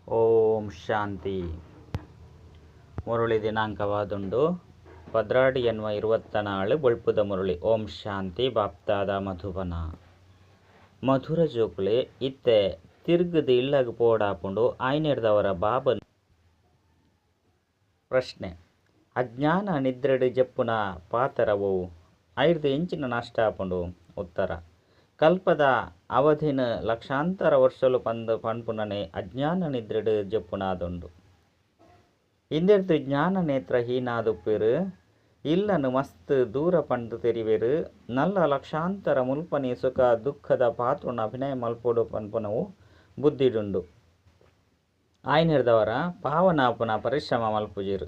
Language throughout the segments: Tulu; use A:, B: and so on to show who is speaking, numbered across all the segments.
A: ಓಂ ಶಾಂತಿ. ಮುರಳಿ ದಿನಾಂಕವಾದುಂಡು 12 ಎನ್ನುವ 24 ಬೊಳ್ಪುದ ಮುರಳಿ. ಓಂ ಶಾಂತಿ. ಬಾಪ್ತಾದ ಮಧುಬನ. ಮಧುರ ಜೋಕುಲೆ ಇತ್ತೆ ತಿರ್ಗದ ಇಳ್ಳಗ ಪೋಡಾಪುಂಡು ಆಯ್ನೆರ್ದವರ ಬಾಬನ್. ಪ್ರಶ್ನೆ: ಅಜ್ಞಾನ ನಿದ್ರೆಡ್ ಜೆಪ್ಪುನ ಪಾತೆರವು ಐರ್ದ್ ಎಂಚಿನ ನಷ್ಟ ಆಪುಂಡು? ಉತ್ತರ: ಕಲ್ಪದ ಅವಧಿನ್ ಲಕ್ಷಾಂತರ ವರ್ಷಲು ಪಂದ್ ಪನ್ಪುನನೆ ಅಜ್ಞಾನ ನಿದ್ರೆಡ್ ಜೆಪ್ಪುನಾದುಂಡು. ಇಂದೆರ್ದ್ ಜ್ಞಾನ ನೇತ್ರ ಹೀನಾದುಪ್ಪೆರ್. ಇಲ್ಲನ್ ಮಸ್ತ್ ದೂರ ಪಂದ್ ತೆರಿವೆರ್. ನಲ್ಲ ಲಕ್ಷಾಂತರ ಮುಲ್ಪನೆ ಸುಖ ದುಃಖದ ಪಾತ್ರನ್ ಅಭಿನಯ ಮಲ್ಪೊಡು ಪನ್ಪುನವು ಬುದ್ಧಿಡುಂಡು. ಆಯಿನೆಡ್ದಾವರ ಪಾವನ ಆಪುನ ಪರಿಶ್ರಮ ಮಲ್ಪುಜೆರ್.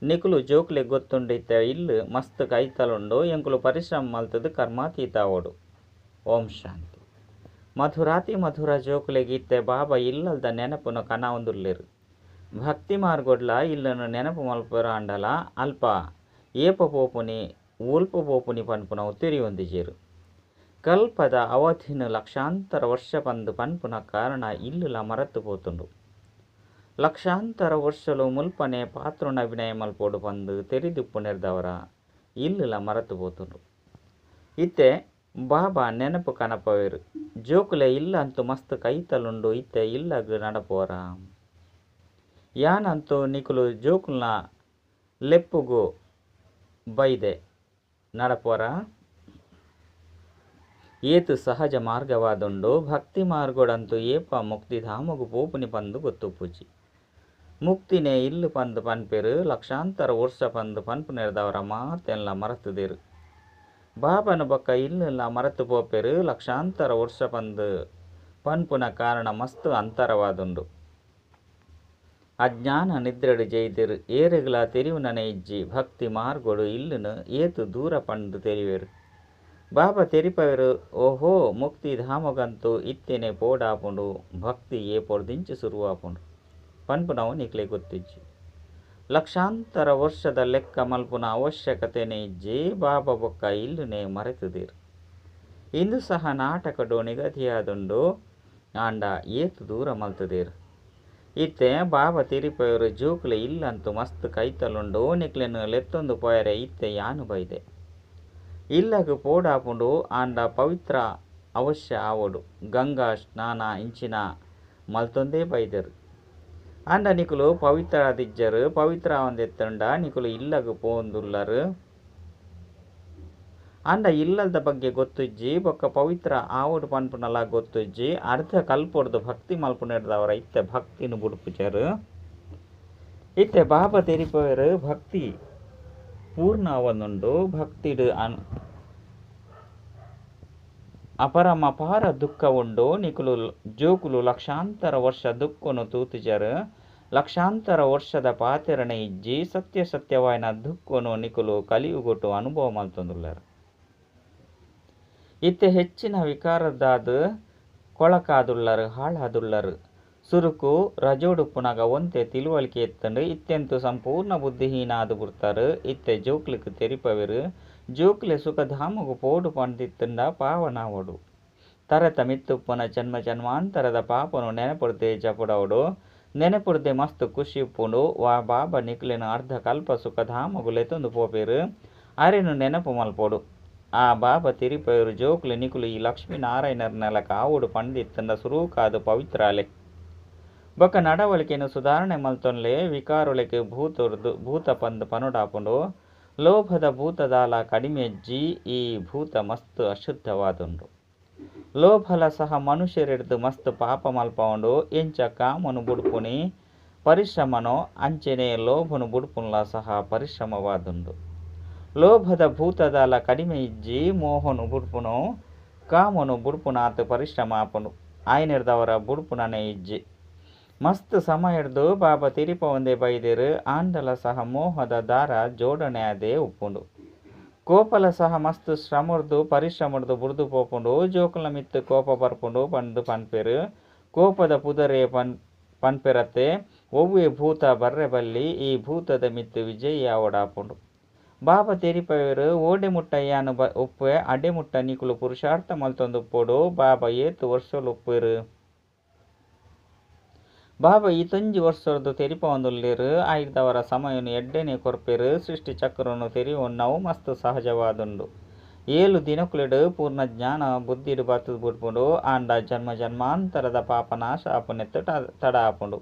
A: ನಿಕುಲು ಜೋಕ್ಲೆಗ್ ಗೊತ್ತುಂಡು ಇತ್ತೆ ಇಲ್ಲ್ ಮಸ್ತ್ ಕೈತಲ್ ಉಂಡು ಎಂಕುಲು ಪರಿಶ್ರಮ ಮಲ್ತ್ದ್ ಕರ್ಮಾತೀತ ಆವೊಡು. ಓಂ ಶಾಂತಿ. ಮಧುರಾತಿ ಮಧುರ ಜೋಕುಲೆಗ್ ಇತ್ತೆ ಬಾಬಾ ಇಲ್ಲಲ್ದ ನೆನಪುನು ಕನವೊಂದುಲ್ಲೆರ್. ಭಕ್ತಿ ಮಾರ್ಗೊಡ್ಲಾ ಇಲ್ಲನ್ ನೆನಪು ಮಲ್ಪುವೆರಾಂಡಲ ಅಲ್ಪ ಏಪ ಪೋಪುನಿ ಒಲ್ಪ ಪೋಪುನಿ ಪನ್ಪುನವು ತೆರಿಯೊಂದಿಜೆರ್. ಕಲ್ಪದ ಅವಧಿನ್ ಲಕ್ಷಾಂತರ ವರ್ಷ ಪಂದ್ ಪನ್ಪುನ ಕಾರಣ ಇಲ್ಲುಲ ಮರತ್ ಪೋತುಂಡು. ಲಕ್ಷಾಂತರ ವರ್ಷಲು ಮುಲ್ಪನೆ ಪಾತ್ರನ್ ಅಭಿನಯ ಮಲ್ಪೊಡು ಪಂದ್ ತೆರಿದಿಪ್ಪುನೆರ್ದಾವರ ಇಲ್ಲುಲ ಮರತ್ ಪೋತುಂಡು. ಇತ್ತೆ ಬಾಬಾ ನೆನಪು ಕನಪವೆರ್. ಜೋಕುಲೆ ಇಲ್ಲ ಅಂತೂ ಮಸ್ತ್ ಕೈತಲುಂಡು ಇತ್ತೆ ಇಲ್ಲಗ್ ನಡಪುವರ. ಯಾನಂತೂ ನಿಕುಲು ಜೋಕುಲ್ನ ಲೆಪ್ಪುಗು ಬೈದೆ ನಡಪುವರ. ಏತ್ ಸಹಜ ಮಾರ್ಗವಾದುಂಡು. ಭಕ್ತಿ ಮಾರ್ಗೊಡಂತೂ ಏಪ ಮುಕ್ತಿಧಾಮೊಗು ಪೋಪುನಿ ಪಂದ್ ಗೊತ್ತುಪ್ಪುಜಿ. ಮುಕ್ತಿನೇ ಇಲ್ಲ್ ಪಂದ್ ಪನ್ಪೆರ್. ಲಕ್ಷಾಂತರ ವರ್ಷ ಪಂದ್ ಪನ್ಪುನೆರ್ದಾವರ ಮಾತೆನ್ಲ ಮರತುದೆರ್. ಬಾಬಾನ ಬೊಕ್ಕ ಇಲ್ಲುಲ ಮರತ್ ಪೋಪೆರ್. ಲಕ್ಷಾಂತರ ವರ್ಷ ಪಂದ್ ಪನ್ಪುನ ಕಾರಣ ಮಸ್ತ್ ಅಂತರವಾದುಂಡು. ಅಜ್ಞಾನ ನಿದ್ರೆಡ್ ಜೆಯಿದೆರ್. ಏರೆಗ್ಲಾ ತೆರಿಯುನನೇ ಇಜ್ಜಿ. ಭಕ್ತಿ ಮಾರ್ಗೊಡು ಇಲ್ಲುನು ಏತ್ ದೂರ ಪಂದ್ ತೆರಿವೆರ್. ಬಾಬಾ ತೆರಿಪಾವೆರ್ ಓಹೋ ಮುಕ್ತಿಧಾಮೊಗಂತೂ ಇತ್ತೆನೆ ಪೋಡಾಪುಂಡು. ಭಕ್ತಿ ಏಪೊರ್ದಿಂಚಿ ಸುರುವಾಪುಂಡು ಪನ್ಪುನವು ನಿಕ್ಲೆಗ್ ಗೊತ್ತಿಜ್ಜಿ. ಲಕ್ಷಾಂತರ ವರ್ಷದ ಲೆಕ್ಕ ಮಲ್ಪುನ ಅವಶ್ಯಕತೆನೇ ಇಜ್ಜಿ. ಬಾಬಾ ಬೊಕ್ಕ ಇಲ್ಲುನೇ ಮರೆತುದೆರ್. ಇಂದು ಸಹ ನಾಟಕಡ್ ನಿಗದಿಯಾದುಂಡು. ಆಂಡ ಏತ್ ದೂರ ಮಲ್ತುದೆರ್. ಇತ್ತೆ ಬಾಬಾ ತೆರಿಪಾವೆರ್ ಜೋಕುಲೆ ಇಲ್ಲಂತೂ ಮಸ್ತ್ ಕೈತಲುಂಡು ನಿಕ್ಲೆನ್ ಲೆತ್ತೊಂದು ಪೋಯೆರೆ ಇತ್ತೆ ಯಾನ್ ಬೈದೆ. ಇಲ್ಲಗ್ ಪೋಡಾಪುಂಡು ಆಂಡ ಪವಿತ್ರ ಅವಶ್ಯ ಆವೊಡು. ಗಂಗಾ ಸ್ನಾನ ಇಂಚಿನ ಮಲ್ತೊಂದೇ ಬೈದೆರ್. ಆಂಡ ನಿಕುಲು ಪವಿತ್ರಾದಿಜ್ಜರ್. ಪವಿತ್ರ ಆವೊಂದಿತ್ತುಂಡ ನಿಕುಲು ಇಲ್ಲಗ್ ಪೋವೊಂದುಲ್ಲರ್. ಆಂಡ ಇಲ್ಲಲ್ದ ಬಗ್ಗೆ ಗೊತ್ತುಜ್ಜಿ ಬೊಕ್ಕ ಪವಿತ್ರ ಆವೊಡು ಪನ್ಪುನಲ ಗೊತ್ತುಜ್ಜಿ. ಅರ್ಧ ಕಲ್ಪೊಡ್ದು ಭಕ್ತಿ ಮಲ್ಪುನೆರ್ದಾವರ ಇತ್ತೆ ಭಕ್ತಿನ್ ಬುಡ್ಪುಜೆರ್. ಇತ್ತೆ ಬಾಬಾ ತೆರಿಪಾವೆರ್ ಭಕ್ತಿ ಪೂರ್ಣ ಆವೊಂದುಂಡು. ಭಕ್ತಿಡ್ ಅಪರಮಪಾರ ದುಃಖ ಉಂಡು. ನಿಕುಲು ಜೋಕುಲು ಲಕ್ಷಾಂತರ ವರ್ಷ ದುಃಖನು ತೂತುಜರ್. ಲಕ್ಷಾಂತರ ವರ್ಷದ ಪಾತೆರನೇ ಇಜ್ಜಿ. ಸತ್ಯ ಸತ್ಯವಾಯಿನ ದುಃಖನು ನಿಕುಲು ಕಲಿಯುಗೊಟು ಅನುಭವ ಮಲ್ತೊಂದುಲ್ಲರ್. ಇತ್ತೆ ಹೆಚ್ಚಿನ ವಿಕಾರದಾದ್ ಕೊಳಕಾದುಲ್ಲರ್ ಹಾಳಾದುಲ್ಲರ್. ಸುರುಕು ರಜೋಡುಪ್ಪುನಗ ಒಂತೆ ತಿಳುವಳಿಕೆ ಇತ್ತುಂಡು. ಇತ್ತೆಂತೂ ಸಂಪೂರ್ಣ ಬುದ್ಧಿಹೀನ ಆದ್ ಬುಡ್ತರ್. ಇತ್ತೆ ಜೋಕ್ಲೆಗ್ ತೆರಿಪಾವೆರ್ ಜೋಕುಲೆ ಸುಖಧಾಮೊಗು ಪೋವೊಡು ಪಂದಿತ್ತುಂಡ ಪಾವನ ಆವೊಡು. ತರೆತ ಮಿತ್ತುಪ್ಪುನ ಜನ್ಮ ಜನ್ಮಾಂತರದ ಪಾಪನು ನೆನಪುರ್ದೇ ಜಪುಡಾವೊಡು. ನೆನಪುರ್ದೇ ಮಸ್ತ್ ಖುಷಿ ಉಪ್ಪುಂಡು. ವಾ ಬಾಬಾ ನಿಕ್ಲೆನ್ ಅರ್ಧ ಕಲ್ಪ ಸುಖಧಾಮೊಗು ಲೆತೊಂದು ಪೋಪೆರ್ ಅರೆನ್ ನೆನಪು ಮಲ್ಪೊಡು. ಆ ಬಾಬಾ ತೆರಿಪಾವೆರ್ ಜೋಕುಲೆ ನಿಕುಲು ಈ ಲಕ್ಷ್ಮೀ ನಾರಾಯಣೆರ್ನಲೆಕ ಆವೊಡು ಪಂದಿತ್ತುಂಡ ಸುರುಕಾದ್ ಪವಿತ್ರ ಆಲೆ. ಬೊಕ್ಕ ನಡವಳಿಕೆನ್ ಸುಧಾರಣೆ ಮಲ್ತೊನ್ಲೆ. ವಿಕಾರೊಲೆಗ್ ಭೂತ ಪಂದ್ ಪನೊಡಾಪುಂಡು. ಲೋಭದ ಭೂತ ದಾಲ ಕಡಿಮೆ ಇಜ್ಜಿ. ಈ ಭೂತ ಮಸ್ತ್ ಅಶುದ್ಧವಾದುಂಡು. ಲೋಭಲ ಸಹ ಮನುಷ್ಯರೆಡ್ದ್ ಮಸ್ತ್ ಪಾಪ ಮಲ್ಪಾವುಂಡು. ಎಂಚ ಕಾಮನು ಬುಡ್ಪುನಿ ಪರಿಶ್ರಮನೋ ಅಂಚೆನೇ ಲೋಭನು ಬುಡ್ಪುನ್ಲ ಸಹ ಪರಿಶ್ರಮವಾದುಂಡು. ಲೋಭದ ಭೂತ ದಾಲ ಕಡಿಮೆ ಇಜ್ಜಿ. ಮೋಹನು ಬುಡ್ಪುನು ಕಾಮನು ಬುಡ್ಪುನಾತ್ ಪರಿಶ್ರಮ ಆಪುಂಡು. ಆಯಿನೆಡ್ದಾವರ ಬುಡ್ಪುನನೇ ಇಜ್ಜಿ. ಮಸ್ತ್ ಸಮಯಡ್ದು ಬಾಬಾ ತೆರಿಪಾವೊಂದೇ ಬೈದೆರ್. ಆಂಡಲ ಸಹ ಮೋಹದ ದಾರ ಜೋಡಣೆ ಆದೇ ಉಪ್ಪುಂಡು. ಕೋಪಲ ಸಹ ಮಸ್ತ್ ಶ್ರಮೊರ್ದು ಪರಿಶ್ರಮೊರ್ದು ಬುಡ್ದು ಪೋಪುಂಡು. ಜೋಕುಲ್ನ ಮಿತ್ತ್ ಕೋಪ ಬರ್ಪುಂಡು ಪಂದ್ ಪನ್ಪೆರ್. ಕೋಪದ ಪುದರೇ ಪನ್ಪೆರತ್ತೆ. ಒವ್ವೇ ಭೂತ ಬರ್ರೆ ಬಲ್ಲಿ. ಈ ಭೂತದ ಮಿತ್ತ್ ವಿಜಯಿ ಆವೊಡಾಪುಂಡು. ಬಾಬಾ ತೆರಿಪಾವೆರ್ ಓಡೆ ಮುಟ್ಟ ಯಾನ್ ಉಪ್ಪುವೆ ಅಡೆ ಮುಟ್ಟ ನಿಕುಲು ಪುರುಷಾರ್ಥ ಮಲ್ತೊಂದುಪ್ಪೊಡು. ಬಾಬಾ ಏತ್ ವರ್ಷಲು ಉಪ್ಪುವೆರ್. ಬಾಬಾ ಈತೊಂಜಿ ವರ್ಸೊರ್ದು ತೆರಿಪಾವೊಂದುಲ್ಲೆರ್. ಆಯಿರ್ದಾವರ ಸಮಯೊನು ಎಡ್ಡೆನೆ ಕೊರ್ಪೆರ್. ಸೃಷ್ಟಿ ಚಕ್ರೊನು ತೆರಿಯೊನ್ನವು ಮಸ್ತ್ ಸಹಜವಾದುಂಡು. ಏಳು ದಿನೊಕುಲೆಡ್ ಪೂರ್ಣ ಜ್ಞಾನ ಬುದ್ಧಿಡ್ ಬತ್ತ್ ಬುಡ್ಪುಂಡು. ಆಂಡ ಜನ್ಮ ಜನ್ಮಾಂತರದ ಪಾಪ ನಾಶ ಆಪುನೆಟ್ಟ್ ತಡ ಆಪುಂಡು.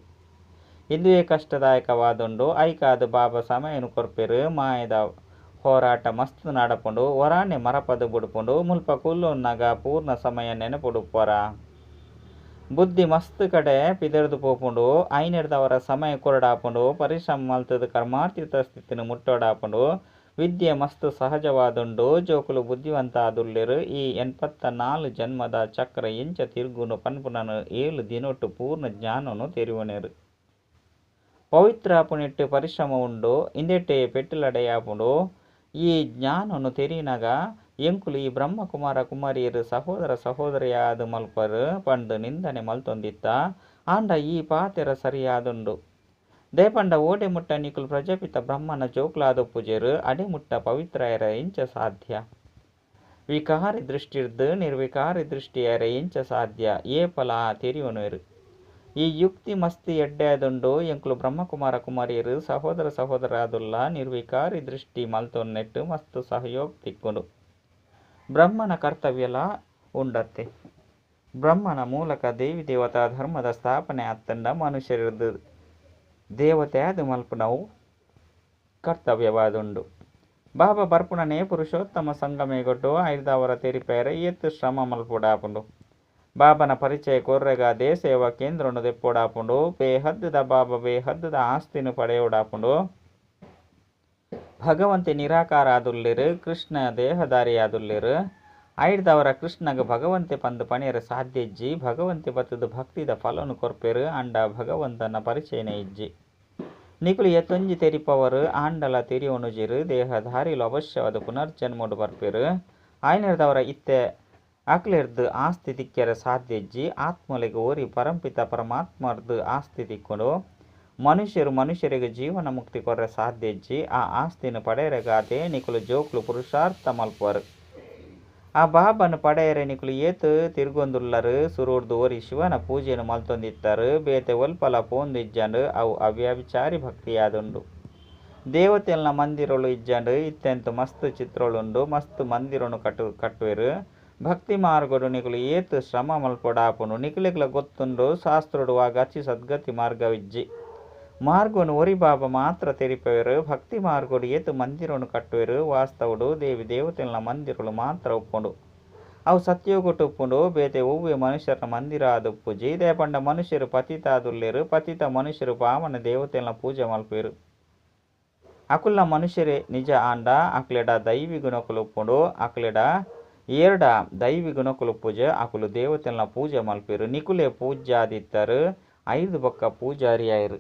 A: ಇಂದುವೇ ಕಷ್ಟದಾಯಕವಾದುಂಡು. ಅಯಿಕಾದ್ ಬಾಬಾ ಸಮಯೊನು ಕೊರ್ಪೆರ್. ಮಾಯೆದ ಹೋರಾಟ ಮಸ್ತ್ ನಡಪುಂಡು. ಒರಾನೆ ಮರಪದ್ ಬುಡ್ಪುಂಡು. ಮುಲ್ಪ ಕುಲ್ಲುನಗ ಪೂರ್ಣ ಸಮಯ ನೆನಪುಡುಪ್ಪರ. ಬುದ್ಧಿ ಮಸ್ತ್ ಕಡೆ ಪಿದರ್ದ್ ಪೋಪುಂಡು. ಆಯಿನೆಡ್ದಾವರ ಸಮಯ ಕೊರಡಾಪುಂಡು. ಪರಿಶ್ರಮ ಮಲ್ತುದು ಕರ್ಮಾತೀತ ಸ್ಥಿತಿನ್ ಮುಟ್ಟೊಡಾಪುಂಡು. ವಿದ್ಯೆ ಮಸ್ತ್ ಸಹಜವಾದುಂಡು. ಜೋಕುಲು ಬುದ್ಧಿವಂತ ಆದುಲ್ಲೆರ್. ಈ 84 ಜನ್ಮದ ಚಕ್ರ ಎಂಚ ತಿರುಗುಂಡು ಪನ್ಪುನನ್ 7 ದಿನೊಟ್ಟು ಪೂರ್ಣ ಜ್ಞಾನೊನು ತೆರಿಯೊನೆರ್. ಪವಿತ್ರ ಆಪುನೆಟ್ಟ್ ಪರಿಶ್ರಮ ಉಂಡು. ಇಂದೆಟೇ ಪೆಟ್ಟ್ ಲಡಾಯಿ ಆಪುಂಡು. ಈ ಜ್ಞಾನೊನು ತೆರಿನಗ ಎಂಕುಲು ಈ ಬ್ರಹ್ಮ ಕುಮಾರ ಕುಮಾರಿಯೆರ್ ಸಹೋದರ ಸಹೋದರಿಯಾದ್ ಮಲ್ಪರ್ ಪಂದ್ ನಿಂದನೆ ಮಲ್ತೊಂದಿತ್ತ. ಆಂಡ ಈ ಪಾತೆರ ಸರಿಯಾದುಂಡು. ದಾಯೆ ಪಂಡ ಓಡೆ ಮುಟ್ಟ ನಿಕುಲು ಪ್ರಜಾಪಿತ ಬ್ರಹ್ಮನ ಜೋಕುಲಾದುಪ್ಪುಜೆರ್ ಅಡೆ ಮುಟ್ಟ ಪವಿತ್ರ ಆಯೆರೆ ಎಂಚ ಸಾಧ್ಯ. ವಿಕಾರಿ ದೃಷ್ಟಿರ್ದ್ ನಿರ್ವಿಕಾರಿ ದೃಷ್ಟಿ ಆಯೆರೆ ಎಂಚ ಸಾಧ್ಯ. ಏಪಲ ತೆರಿಯೊನುವೆರ್. ಈ ಯುಕ್ತಿ ಮಸ್ತ್ ಎಡ್ಡೆ ಆದುಂಡು. ಎಂಕುಲು ಬ್ರಹ್ಮಕುಮಾರ ಕುಮಾರಿಯೆರ್ ಸಹೋದರ ಸಹೋದರಾದುಲ್ಲ. ನಿರ್ವಿಕಾರಿ ದೃಷ್ಟಿ ಮಲ್ತೊನ್ನೆಟ್ಟ್ ಮಸ್ತ್ ಸಹಯೋಗ ತಿಕ್ಕುಂಡು. ಬ್ರಹ್ಮನ ಕರ್ತವ್ಯಲ ಉಂಡತ್ತೆ. ಬ್ರಹ್ಮನ ಮೂಲಕ ದೇವಿ ದೇವತಾ ಧರ್ಮದ ಸ್ಥಾಪನೆ ಅತ್ತುಂಡ ಮನುಷ್ಯರ್ದ್ ದೇವತೆ ಆದ್ ಮಲ್ಪುನವು ಕರ್ತವ್ಯವಾದುಂಡು. ಬಾಬಾ ಬರ್ಪುನನೇ ಪುರುಷೋತ್ತಮ ಸಂಗಮಯುಗಟು ಆಯಿರ್ದಾವರ ತೆರಿಪಾಯೆರೆ ಏತ್ ಶ್ರಮ ಮಲ್ಪೊಡಾಪುಂಡು. ಬಾಬನ ಪರಿಚಯ ಕೊರ್ರೆಗಾದೆ ಸೇವಾ ಕೇಂದ್ರೊನು ದೆಪ್ಪೊಡಾಪುಂಡು. ಬೇಹದ್ದುದ ಬಾಬಾ ಬೇಹದ್ದುದ ಆಸ್ತಿನ್ ಪಡೆಯೊಡಾಪುಂಡು. ಭಗವಂತೆ ನಿರಾಕಾರ ಆದುಲ್ಲೆರ್. ಕೃಷ್ಣ ದೇಹಧಾರಿ ಆದುಲ್ಲೆರ್. ಆಯಿರ್ದಾವರ ಕೃಷ್ಣಗ್ ಭಗವಂತೆ ಪಂದ್ ಪನಿಯರೆ ಸಾಧ್ಯ ಇಜ್ಜಿ. ಭಗವಂತೆ ಬತ್ತುದು ಭಕ್ತಿದ ಫಲೊನು ಕೊರ್ಪೆರ್. ಆಂಡ ಭಗವಂತನ ಪರಿಚಯನೇ ಇಜ್ಜಿ. ನಿಕುಲು ಏತೊಂಜಿ ತೆರಿಪಾವರ್ ಆಂಡಲ ತೆರಿಯೊನುಜೆರ್. ದೇಹಧಾರಿಲು ಅವಶ್ಯವಾದ್ ಪುನರ್ಜನ್ಮೊಡು ಬರ್ಪೆರ್. ಆಯಿನೆಡ್ದಾವರ ಇತ್ತೆ ಅಕ್ಲೆರ್ದ್ ಆಸ್ತಿ ತಿಕ್ಕೆರೆ ಸಾಧ್ಯ ಇಜ್ಜಿ. ಆತ್ಮಲೆಗ್ ಒರಿ ಪರಂಪಿತ ಪರಮಾತ್ಮರ್ದ್ ಆಸ್ತಿ ತಿಕ್ಕುಂಡು. ಮನುಷ್ಯೆರ್ ಮನುಷ್ಯೆರೆಗ್ ಜೀವನ ಮುಕ್ತಿ ಕೊರ್ರೆ ಸಾಧ್ಯ ಇಜ್ಜಿ. ಆ ಆಸ್ತಿನ್ ಪಡೆಯರೆಗಾದೆ ನಿಕುಲು ಜೋಕುಲು ಪುರುಷಾರ್ಥ ಮಲ್ಪುವರ್. ಆ ಬಾಬನ್ ಪಡೆಯರೆ ನಿಕುಲು ಏತ್ ತಿರ್ಗೊಂದುಲ್ಲರ್. ಸುರುರ್ದು ಒರಿ ಶಿವನ ಪೂಜೆನ್ ಮಲ್ತೊಂದಿತ್ತರ್. ಬೇತೆ ಒಲ್ಪಲ ಪೋವೊಂದು ಇಜ್ಜಾಂಡ್. ಅವು ಅವ್ಯಭಿಚಾರಿ ಭಕ್ತಿಯಾದುಂಡು. ದೇವತೆಲ್ನ ಮಂದಿರೊಲು ಇಜ್ಜಾಂಡ್. ಇತ್ತೆಂತು ಮಸ್ತ್ ಚಿತ್ರೊಲುಂಡು. ಮಸ್ತ್ ಮಂದಿರೊನು ಕಟ್ಟುವೆರ್. ಭಕ್ತಿ ಮಾರ್ಗೊಡು ನಿಕುಲು ಏತ್ ಶ್ರಮ ಮಲ್ಪೊಡಾಪುಂಡು. ನಿಕುಲೆಗ್ಲ ಗೊತ್ತುಂಡು ಶಾಸ್ತ್ರೊಡು ವಾ ಗತಿ ಸದ್ಗತಿ ಮಾರ್ಗವಿಜ್ಜಿ. ಮಾರ್ಗೊನು ಒರಿ ಬಾಬಾ ಮಾತ್ರ ತೆರಿಪಾವೆರ್. ಭಕ್ತಿ ಮಾರ್ಗೊಡು ಏತ್ ಮಂದಿರೊನು ಕಟ್ಟುವೆರ್. ವಾಸ್ತವೊಡು ದೇವಿ ದೇವತೆಲ್ನ ಮಂದಿರೊಲು ಮಾತ್ರ ಉಪ್ಪುಂಡು. ಅವು ಸತ್ಯೋಗಟ್ ಉಪ್ಪುಂಡು. ಬೇತೆ ಒವ್ವೇ ಮನುಷ್ಯನ ಮಂದಿರ ಆದುಪ್ಪುಜಿ. ದಾಯೆ ಪಂಡ ಮನುಷ್ಯೆರ್ ಪತಿತ ಆದುಲ್ಲೆರ್. ಪತಿತ ಮನುಷ್ಯೆರ್ ಪಾವನ ದೇವತೆಲ್ನ ಪೂಜೆ ಮಲ್ಪುವೆರ್. ಅಕುಲ್ನ ಮನುಷ್ಯರೇ ನಿಜ ಆಂಡ ಅಕ್ಲೆಡ ದೈವಿ ಗುಣಕುಲು ಉಪ್ಪುಂಡು. ಅಕ್ಲೆಡ ಏರ್ಡ ದೈವಿ ಗುಣಕುಲು ಉಪ್ಪುಜ ಅಕುಲು ದೇವತೆಲ್ನ ಪೂಜೆ ಮಲ್ಪುವೆರ್. ನಿಕುಲೇ ಪೂಜ್ಯಾದಿತ್ತರ್. ಐರ್ದ್ ಬೊಕ್ಕ ಪೂಜಾರಿ ಆಯೆರ್.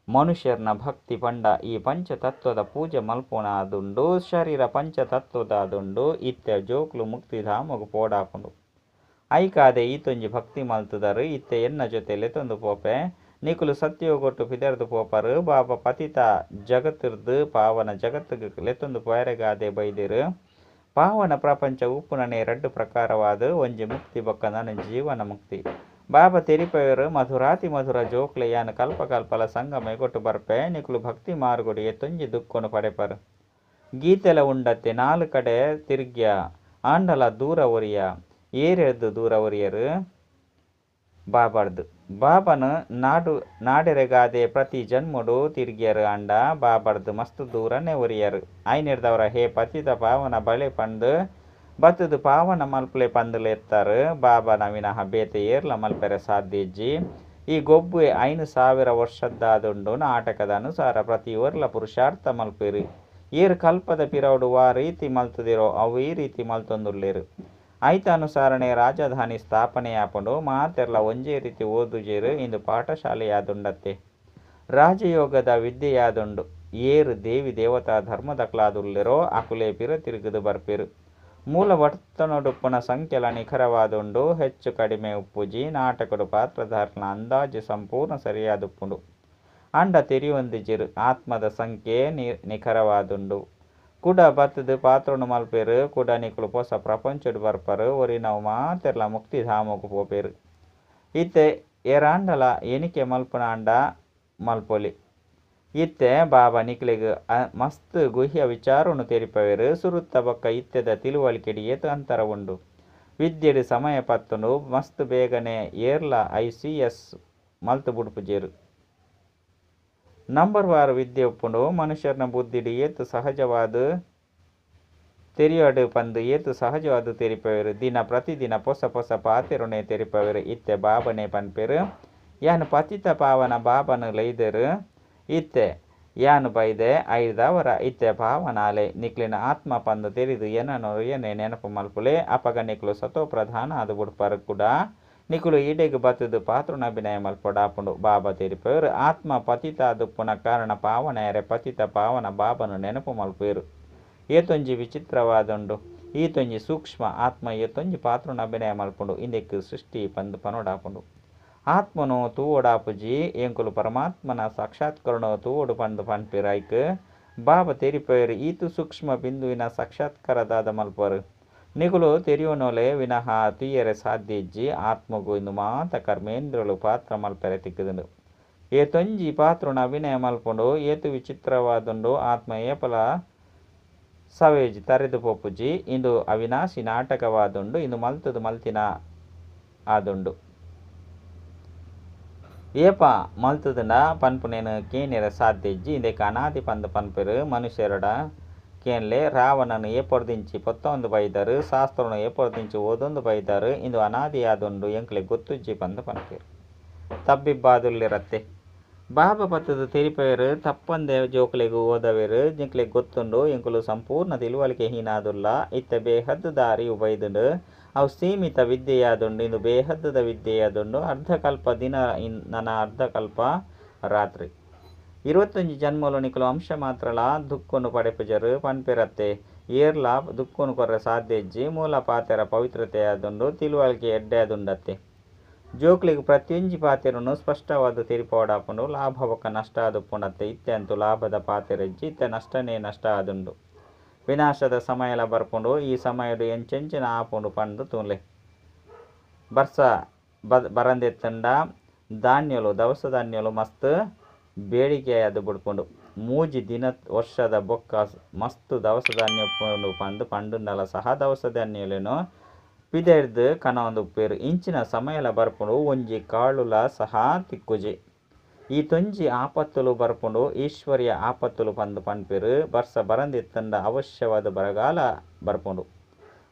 A: ಮನುಷ್ಯರ್ನ ಭಕ್ತಿ ಪಂಡ ಈ ಪಂಚತತ್ವದ ಪೂಜೆ ಮಲ್ಪುನಾದುಂಡು. ಶರೀರ ಪಂಚತತ್ವದಾದುಂಡು. ಇತ್ತೆ ಜೋಕುಲು ಮುಕ್ತಿಧಾಮಗ್ ಪೋಡಾಪುಂಡು. ಐಕಾದೆ ಈತೊಂಜಿ ಭಕ್ತಿ ಮಲ್ತುದರ್. ಇತ್ತೆ ಎನ್ನ ಜೊತೆ ಲೆತೊಂದು ಪೋಪೆ. ನಿಕುಲು ಸತ್ಯೋಗಟ್ ಪಿದರ್ದ್ ಪೋಪರ್. ಬಾಬಾ ಪತಿತ ಜಗತ್ತುರ್ದ್ ಪಾವನ ಜಗತ್ತುಗ್ ಲೆತೊಂದು ಪೋಯೆರೆಗಾದೆ ಬೈದೆರ್. ಪಾವನ ಪ್ರಪಂಚ ಉಪ್ಪುನನೇ ರಡ್ಡ್ ಪ್ರಕಾರವಾದ್ ಒಂಜಿ ಮುಕ್ತಿ ಬೊಕ್ಕ ನನೊಂಜಿ ಜೀವನ ಮುಕ್ತಿ. ಬಾಬಾ ತೆರಿಪಾವೆರ್ ಮಧುರಾತಿ ಮಧುರ ಜೋಕ್ಲೆ ಯಾನ್ ಕಲ್ಪ ಕಲ್ಪಲ ಸಂಗಮ ಯುಗಟ್ ಬರ್ಪೆ. ನಿಕುಲು ಭಕ್ತಿ ಮಾರ್ಗೊಡು ಏತೊಂಜಿ ದುಃಖೊನು ಪಡೆಪರ್. ಗೀತೆಲ ಉಂಡತ್ತೆ ನಾಲ್ ಕಡೆ ತಿರ್ಗ್ಯ ಆಂಡಲ ದೂರ ಒರಿಯ. ಏರೆರ್ದ್ ದೂರ ಒರಿಯರ್. ಬಾಬಾರ್ದ್. ಬಾಬಾನ ನಾಡೆರೆಗಾದೆ ಪ್ರತಿ ಜನ್ಮೊಡು ತಿರ್ಗ್ಯರ್ ಆಂಡ ಬಾಬಾರ್ದ್ ಮಸ್ತ್ ದೂರನೇ ಒರಿಯರ್. ಆಯಿನೆಡ್ದಾವರ ಹೇ ಪತಿತ ಪಾವನ ಬಲೆ ಪಂದ್ ಬತ್ತುದು ಪಾವನ ಮಲ್ಪುಲೆ ಪಂದ್ ಲೆತ್ತರ್. ಬಾಬಾನ ವಿನಃ ಬೇತೆ ಏರ್ಲ ಮಲ್ಪೆರೆ ಸಾಧ್ಯ ಇಜ್ಜಿ. ಈ ಗೊಬ್ಬುವೆ 5000 ವರ್ಷದ್ದಾದುಂಡು. ನಾಟಕದ ಅನುಸಾರ ಪ್ರತಿ ಒರ್ಲ ಪುರುಷಾರ್ಥ ಮಲ್ಪುವೆರ್. ಏರ್ ಕಲ್ಪದ ಪಿರವುಡು ವಾ ರೀತಿ ಮಲ್ತುದೆರೋ ಅವ್ವೇ ರೀತಿ ಮಲ್ತೊಂದುಲ್ಲೆರ್. ಐತ ಅನುಸಾರನೇ ರಾಜಧಾನಿ ಸ್ಥಾಪನೆಯಾಪುಂಡು. ಮಾತೆರ್ಲಾ ಒಂಜೇ ರೀತಿ ಓದುಜೆರ್. ಇಂದು ಪಾಠಶಾಲೆಯಾದುಂಡತ್ತೆ. ರಾಜಯೋಗದ ವಿದ್ಯೆಯಾದುಂಡು. ಏರ್ ದೇವಿ ದೇವತಾ ಧರ್ಮದಕುಲಾದುಲ್ಲೆರೋ ಅಕುಲೇ ಪಿರ ತಿರುಗುದು ಬರ್ಪೆರ್. ಮೂಲ ವತನೊಡುಪ್ಪುನ ಸಂಖ್ಯೆಲ ನಿಖರವಾದುಂಡು. ಹೆಚ್ಚು ಕಡಿಮೆ ಉಪ್ಪುಜಿ. ನಾಟಕೊಡು ಪಾತ್ರಧಾರಿಲ್ನ ಅಂದಾಜು ಸಂಪೂರ್ಣ ಸರಿಯಾದುಪ್ಪುಂಡು. ಆಂಡ ತೆರಿಯೊಂದಿಜೆರ್. ಆತ್ಮದ ಸಂಖ್ಯೆ ನಿಖರವಾದುಂಡು. ಕುಡ ಬತ್ತುದು ಪಾತ್ರೊನು ಮಲ್ಪುವೆರ್. ಕುಡ ನಿಕುಲು ಪೊಸ ಪ್ರಪಂಚೊಡು ಬರ್ಪರ್. ಒರಿನವು ಮಾತೆರ್ಲಾ ಮುಕ್ತಿಧಾಮೊಗು ಪೋಪೆರ್. ಇತ್ತೆ ಏರಾಂಡಲ ಎಣಿಕೆ ಮಲ್ಪುನಾಂಡ ಮಲ್ಪೊಲಿ. ಇತ್ತೆ ಬಾಬಾ ನಿಕ್ಲೆಗ್ ಮಸ್ತ್ ಗುಹ್ಯ ವಿಚಾರೊನು ತೆರಿಪಾವೆರ್. ಸುರುತ ಬೊಕ್ಕ ಇತ್ತೆದ ತಿಳುವಳಿಕೆಡ್ ಏತ್ ಅಂತರ ಉಂಡು. ವಿದ್ಯೆಡ್ ಸಮಯ ಪತ್ತುಂಡು. ಮಸ್ತ್ ಬೇಗನೆ ಏರ್ಲಾ ಐ.ಸಿ.ಎಸ್ ಮಲ್ತ್ ಬುಡ್ಪುಜೆರ್. ನಂಬರ್ವಾರ್ ವಿದ್ಯೆ ಉಪ್ಪುಂಡು. ಮನುಷ್ಯನ ಬುದ್ಧಿಡ್ ಏತ್ ಸಹಜವಾದ್ ತೆರಿಯೊಡು ಪಂದ್ ಏತ್ ಸಹಜವಾದ್ ತೆರಿಪಾವೆರ್. ದಿನ ಪ್ರತಿದಿನ ಪೊಸ ಪೊಸ ಪಾತೆರೊನೇ ತೆರಿಪಾವೆರ್. ಇತ್ತೆ ಬಾಬಾನೇ ಪನ್ಪೆರ್, ಯಾನ್ ಪತಿತ ಪಾವನ ಬಾಬಾನ್ ಲೈದೆರ್. ಇತ್ತೆ ಯಾನ್ ಬೈದೆ ಐಡ್ದಾವರ ಇತ್ತೆ ಪಾವನ ಆಲೆ. ನಿಕ್ಲೆನ ಆತ್ಮ ಪಂದ್ ತೆರಿದು ಎನನ್ ಒರಿಯನೇ ನೆನಪು ಮಲ್ಪುಲೆ. ಅಪಗ ನಿಕುಲು ಸತೋಪ್ರಧಾನ ಆದ್ ಬುಡ್ಪರ್. ಕುಡ ನಿಕುಲು ಇಡೆಗ್ ಬತ್ತುದು ಪಾತ್ರೊನ್ ಅಭಿನಯ ಮಲ್ಪೊಡಾಪುಂಡು. ಬಾಬಾ ತೆರಿಪಾವೆರ್, ಆತ್ಮ ಪತಿತ ಆದುಪ್ಪುನ ಕಾರಣ ಪಾವನ ಆಯೆರೆ ಪತಿತ ಪಾವನ ಬಾಬಾನ ನೆನಪು ಮಲ್ಪುವೆರ್. ಏತೊಂಜಿ ವಿಚಿತ್ರವಾದುಂಡು. ಈತೊಂಜಿ ಸೂಕ್ಷ್ಮ ಆತ್ಮ ಏತೊಂಜಿ ಪಾತ್ರೊನ್ ಅಭಿನಯ ಮಲ್ಪುಂಡು. ಇಂದೆಕ್ ಸೃಷ್ಟಿ ಪಂದ್ ಪನೊಡಾಪುಂಡು. ಆತ್ಮನು ತೂವೊಡಾಪುಜಿ ಎಂಕುಲು ಪರಮಾತ್ಮನ ಸಾಕ್ಷಾತ್ಕರಣ ತೂವೊಡು ಪಂದ್ ಪನ್ಪೆರ್. ಐಕ್ ಬಾಬಾ ತೆರಿಪಾವೆರ್, ಈತ್ ಸೂಕ್ಷ್ಮ ಬಿಂದುವಿನ ಸಾಕ್ಷಾತ್ಕಾರ ದಾದ ಮಲ್ಪುವರ್. ನಿಕುಲು ತೆರಿಯೊನೊಲೆ ವಿನಃ ತೂಯೆರೆ ಸಾಧ್ಯ ಇಜ್ಜಿ. ಆತ್ಮಗು ಇಂದು ಮಾತ ಕರ್ಮೇಂದ್ರಿಯೊಲು ಪಾತ್ರ ಮಲ್ಪೆರೆ ತಿಕ್ಕುದುಂಡು. ಏತೊಂಜಿ ಪಾತ್ರೊನ್ ಅಭಿನಯ ಮಲ್ಪುಂಡು. ಏತ್ ವಿಚಿತ್ರವಾದುಂಡು. ಆತ್ಮ ಏಪಲ ಸವೇಜಿ ತರೆದು ಪೋಪುಜಿ. ಇಂದು ಅವಿನಾಶಿ ನಾಟಕವಾದುಂಡು. ಇಂದು ಮಲ್ತುದು ಮಲ್ತಿನ ಆದುಂಡು. ಏಪ ಮಲ್ತುದುಂಡ ಪನ್ಪುನೇನ್ ಕೇನೆರೆ ಸಾಧ್ಯ ಇಜ್ಜಿ. ಇಂದೆಕ್ ಅನಾದಿ ಪಂದ್ ಪನ್ಪೆರ್. ಮನುಷ್ಯರೆಡ ಕೇನ್ಲೆ ರಾವಣನ್ ಏಪೊರ್ದಿಂಚಿ ಪೊತ್ತೊಂದು ಬೈದರ್. ಶಾಸ್ತ್ರೊನು ಏಪೊರ್ದಿಂಚಿ ಓದೊಂದು ಬೈದರ್. ಇಂದು ಅನಾದಿ ಆದುಂಡು ಎಂಕ್ಲೆಗ್ ಗೊತ್ತುಜ್ಜಿ ಪಂದ್ ಪನ್ಪೆರ್. ತಬ್ಬಿಬ್ಬಾದುಲ್ಲೆರತ್ತೆ. ಬಾಬಾ ಪತ್ತುದು ತೆರಿಪಾವೆರ್, ತಪ್ಪಂದೆ ಜೋಕುಲೆಗ್ ಓದಾವೆರ್. ನಿಕ್ಲೆಗ್ ಗೊತ್ತುಂಡು ಎಂಕುಲು ಸಂಪೂರ್ಣ ತಿಳುವಳಿಕೆ ಹೀನ ಆದುಲ್ಲ. ಇತ್ತೆ ಬೇಹದ್ದುದ ಅರಿವು ಬೈದುಂಡು. ಅವು ಸೀಮಿತ ವಿದ್ಯೆಯಾದುಂಡು. ಇಂದು ಬೇಹದ್ದುದ ವಿದ್ಯೆಯಾದುಂಡು. ಅರ್ಧಕಲ್ಪ ದಿನ ನನ ಅರ್ಧಕಲ್ಪ ರಾತ್ರಿ. 21 ಜನ್ಮೊಲು ನಿಕುಲು ಅಂಶ ಮಾತ್ರಲಾ ದುಃಖೊನು ಪಡೆಪುಜರ್. ಪನ್ಪೆರತ್ತೆ, ಏರ್ಲಾ ದುಃಖೊನು ಕೊರ್ರೆ ಸಾಧ್ಯ ಇಜ್ಜಿ. ಮೂಲ ಪಾತೆರ ಪವಿತ್ರತೆಯಾದುಂಡು. ತಿಳುವಳಿಕೆ ಎಡ್ಡೆ ಆದುಂಡತ್ತೆ. ಜೋಕ್ಲೆಗ್ ಪ್ರತಿಯೊಂಜಿ ಪಾತೆರೊನು ಸ್ಪಷ್ಟವಾದ್ ತೆರಿಪಾವೊಡಾಪುಂಡು. ಲಾಭ ಬೊಕ್ಕ ನಷ್ಟ ಆದುಪ್ಪುಂಡತ್ತೆ. ಇತ್ತೆ ಅಂತೂ ಲಾಭದ ಪಾತೆರ ಇಜ್ಜಿ. ಇತ್ತೆ ನಷ್ಟನೇ ನಷ್ಟ ಆದುಂಡು. ವಿನಾಶದ ಸಮಯಲ ಬರ್ಪುಂಡು. ಈ ಸಮಯಡ್ ಎಂಚೆಂಚಿನ ಆಪುಂಡು ಪಂದ್ ತೂಲೆ. ಬರ್ಸ ಬರಂದೆತ್ತುಂಡ ಧಾನ್ಯಲು ದವಸ ಧಾನ್ಯಲು ಮಸ್ತ್ ಬೇಡಿಕೆಯಾದ್ ಬುಡ್ಪುಂಡು. 3 ದಿನ ವರ್ಷದ ಬೊಕ್ಕ ಮಸ್ತ್ ದವಸ ಧಾನ್ಯ ಉಪ್ಪುಂಡು ಪಂದ್ ಪಂಡುಂಡಲ ಸಹ ದವಸ ಧಾನ್ಯಲೆನ್ ಪಿದಯ್ಡ್ದ್ ಕನವೊಂದು ಉಪ್ಪುವೆರ್. ಇಂಚಿನ ಸಮಯಲ ಬರ್ಪುಂಡು. ಒಂಜಿ ಕಾಳುಲ ಸಹ ತಿಕ್ಕುಜಿ. ಈತೊಂಜಿ ಆಪತ್ತುಲು ಬರ್ಪುಂಡು. ಈಶ್ವರ್ಯ ಆಪತ್ತುಲು ಪಂದ್ ಪನ್ಪೆರ್. ಬರ್ಸ ಬರಂದಿತ್ತುಂಡ ಅವಶ್ಯವಾದ್ ಬರಗಾಲ ಬರ್ಪುಂಡು.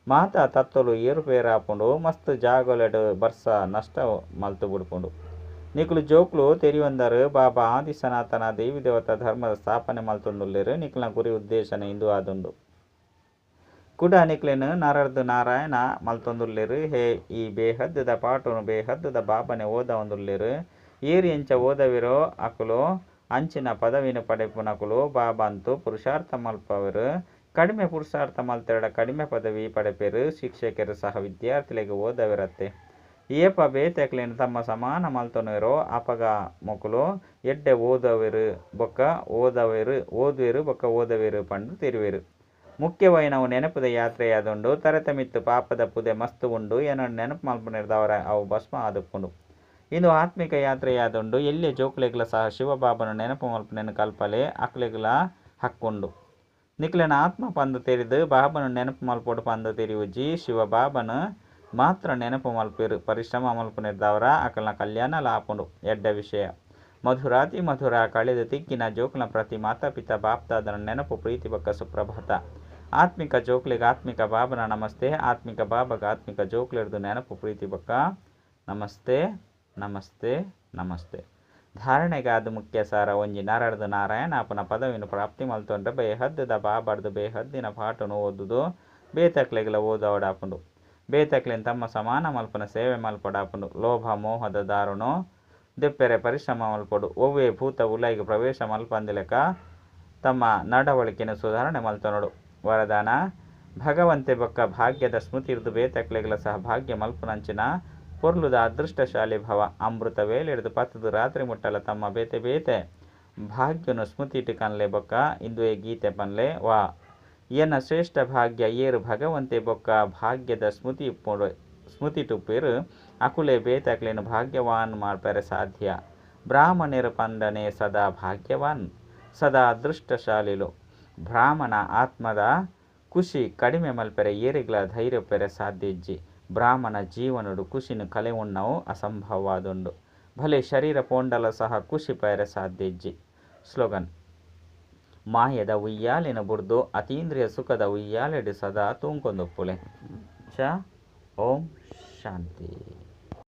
A: ಮಾತಾ ತತ್ವಲು ಏರುಪೇರಾಪುಂಡು. ಮಸ್ತ್ ಜಾಗೊಲೆಡ್ ಬರ್ಸ ನಷ್ಟ ಮಲ್ತ್ ಬುಡ್ಪುಂಡು. ನಿಕುಲು ಜೋಕುಲು ತೆರಿಯೊಂದರ್ ಬಾಬಾ ಆದಿ ಸನಾತನ ದೇವಿ ದೇವತಾ ಧರ್ಮದ ಸ್ಥಾಪನೆ ಮಲ್ತೊಂದುಲ್ಲೆರ್. ನಿಕಲ್ನ ಗುರಿ ಉದ್ದೇಶನೇ ಇಂದು ಆದುಂಡು. ಕುಡ ನಿಕ್ಲೆನ್ ನರರ್ದ್ ನಾರಾಯಣ ಮಲ್ತೊಂದುಲ್ಲೆರ್. ಹೇ ಈ ಬೇಹದ್ದುದ ಪಾಠೊನು ಬೇಹದ್ದುದ ಬಾಬಾನೇ ಓದಾವೊಂದುಲ್ಲೆರ್. ಏರ್ ಎಂಚ ಓದುವೆರೋ ಅಕುಲು ಅಂಚಿನ ಪದವಿನ್ ಪಡೆಪುನಕುಲು. ಬಾಬಾ ಅಂತೂ ಪುರುಷಾರ್ಥ ಮಲ್ಪಾವೆರ್. ಕಡಿಮೆ ಪುರುಷಾರ್ಥ ಮಲ್ತೆರ್ಡ ಕಡಿಮೆ ಪದವಿ ಪಡೆಪೆರ್. ಶಿಕ್ಷಕೆರ್ ಸಹ ವಿದ್ಯಾರ್ಥಿಲೆಗ್ ಓದಾವೆರತ್ತೆ. ಏಪ ಬೇತೆಕ್ಲೆನ್ ತಮ್ಮ ಸಮಾನ ಮಲ್ತೊನುವೆರೋ ಅಪಗ ಮೊಕುಲು ಎಡ್ಡೆ ಓದುವೆರ್ ಬೊಕ್ಕ ಓದವೆರ್ ಓದುವೆರ್ ಬೊಕ್ಕ ಓದವೆರ್ ಪಂದ್ ತೆರಿವೆರ್. ಮುಖ್ಯವಾಯಿನವು ನೆನಪುದ ಯಾತ್ರೆಯಾದುಂಡು. ತರೆತ ಮಿತ್ತ್ ಪಾಪದ ಪುದೆ ಮಸ್ತ್ ಉಂಡು. ಎನನ್ ನೆನಪು ಮಲ್ಪುನೆರ್ದಾವರ ಅವು ಭಸ್ಮ ಆದುಪ್ಪುಂಡು. ಇಂದು ಆತ್ಮಿಕ ಯಾತ್ರೆಯಾದುಂಡು. ಎಲ್ಯ ಜೋಕುಲೆಗ್ಲ ಸಹ ಶಿವ ಬಾಬಾನ ನೆನಪು ಮಲ್ಪುನೆನ್ ಕಲ್ಪಲೆ. ಅಕ್ಲೆಗ್ಲ ಹಕ್ಕುಂಡು. ನಿಕ್ಲೆನ ಆತ್ಮ ಪಂದ್ ತೆರಿದು ಬಾಬಾನ ನೆನಪು ಮಲ್ಪೊಡು ಪಂದ್ ತೆರಿಯುಜಿ. ಶಿವ ಬಾಬಾನ ಮಾತ್ರ ನೆನಪು ಮಲ್ಪುವೆರ್. ಪರಿಶ್ರಮ ಮಲ್ಪುನೆರ್ದಾವರ ಅಕಲ್ನ ಕಲ್ಯಾಣಲ ಆಪುಂಡು. ಎಡ್ಡೆ ವಿಷಯ. ಮಧುರಾತಿ ಮಧುರ ಕಳೆದು ತಿಕ್ಕಿನ ಜೋಕುಲ್ನ ಪ್ರತಿ ಮಾತಾ ಪಿತಾ ಬಾಪ್ದಾದನ ನೆನಪು ಪ್ರೀತಿ ಬೊಕ್ಕ ಸುಪ್ರಭಾತ. ಆತ್ಮಿಕ ಜೋಕ್ಲೆಗ್ ಆತ್ಮಿಕ ಬಾಬನ ನಮಸ್ತೆ. ಆತ್ಮಿಕ ಬಾಬಾಗ ಆತ್ಮಿಕ ಜೋಕ್ಲೆರ್ದು ನೆನಪು ಪ್ರೀತಿ ಬೊಕ್ಕ ನಮಸ್ತೆ ನಮಸ್ತೆ ನಮಸ್ತೆ. ಧಾರಣೆಗಾದ್ ಮುಖ್ಯ ಸಾರ ಒಂಜಿ ನರರ್ದು ನಾರಾಯಣ ಆಪುನ ಪದವಿನ್ ಪ್ರಾಪ್ತಿ ಮಲ್ತೊಂಡ್ರೆ ಬೇಹದ್ದುದ ಬಾಬಾರ್ದು ಬೇಹದ್ದಿನ ಪಾಠೊನು ಓದುದು ಬೇತಕ್ಲೆಗ್ಲ ಓದಾವೊಡಾಪುಂಡು. ಬೇತಕ್ಲೆನ್ ತಮ್ಮ ಸಮಾನ ಮಲ್ಪುನ ಸೇವೆ ಮಲ್ಪೊಡಾಪುಂಡು. ಲೋಭ ಮೋಹದ ದಾರುನು ದೆಪ್ಪೆರೆ ಪರಿಶ್ರಮ ಮಲ್ಪೊಡು. ಒವ್ವೇ ಭೂತ ಉಲಯಿಗ್ ಪ್ರವೇಶ ಮಲ್ಪಂದಿಲೆಕ ತಮ್ಮ ನಡವಳಿಕೆನ್ ಸುಧಾರಣೆ ಮಲ್ತೊನೊಡು. ವರದಾನ ಭಗವಂತೆ ಬೊಕ್ಕ ಭಾಗ್ಯದ ಸ್ಮೃತಿರ್ದು ಬೇತಕ್ಲೆಗ್ಲ ಸಹ ಭಾಗ್ಯ ಮಲ್ಪುನಂಚಿನ ಪೊರ್ಲುದ ಅದೃಷ್ಟಶಾಲಿ ಭವ. ಅಮೃತ ವೇಳೆಡ್ದ್ ಪತ್ತುದು ರಾತ್ರಿ ಮುಟ್ಟಲ ತಮ್ಮ ಬೇತೆ ಬೇತೆ ಭಾಗ್ಯನು ಸ್ಮೃತಿಟ್ ಕನ್ಲೆ ಬೊಕ್ಕ ಇಂದುವೆ ಗೀತೆ ಪನ್ಲೆ. ವಾ ಎನ್ನ ಶ್ರೇಷ್ಠ ಭಾಗ್ಯ. ಏರ್ ಭಗವಂತೆ ಬೊಕ್ಕ ಭಾಗ್ಯದ ಸ್ಮೃತಿ ಉಪ್ಪುಂಡು ಸ್ಮೃತಿಟ್ ಉಪ್ಪುವೆರ್ ಅಕುಲೇ ಬೇತೆಕ್ಲೆನ್ ಭಾಗ್ಯವಾನ್ ಮಲ್ಪೆರೆ ಸಾಧ್ಯ. ಬ್ರಾಹ್ಮಣೆರ್ ಪಂಡನೇ ಸದಾ ಭಾಗ್ಯವಾನ್, ಸದಾ ಅದೃಷ್ಟಶಾಲಿಲು. ಬ್ರಾಹ್ಮಣ ಆತ್ಮದ ಕುಷಿ ಕಡಿಮೆ ಮಲ್ಪೆರೆ ಏರೆಗ್ಲಾ ಧೈರ್ಯ ಇಪ್ಪೆರೆ ಸಾಧ್ಯ ಇಜ್ಜಿ. ಬ್ರಾಹ್ಮಣ ಜೀವನಡ್ ಕುಷಿನ್ ಕಳೆವೊನ್ನವು ಅಸಂಭವವಾದುಂಡು. ಭಲೆ ಶರೀರ ಪೋಂಡಲ ಸಹ ಕುಷಿ ಪೋಯೆರೆ ಸಾಧ್ಯ ಇಜ್ಜಿ. ಸ್ಲೋಗನ್, ಮಾಯೆದ ಉಯ್ಯಾಲೆನ್ ಬುಡ್ದು ಅತೀಂದ್ರಿಯ ಸುಖದ ಉಯ್ಯಾಲೆಡ್ ಸದಾ ತೂಂಕೊಂದುಪ್ಪುಲೆ. ಚ ಓಂ ಶಾಂತಿ.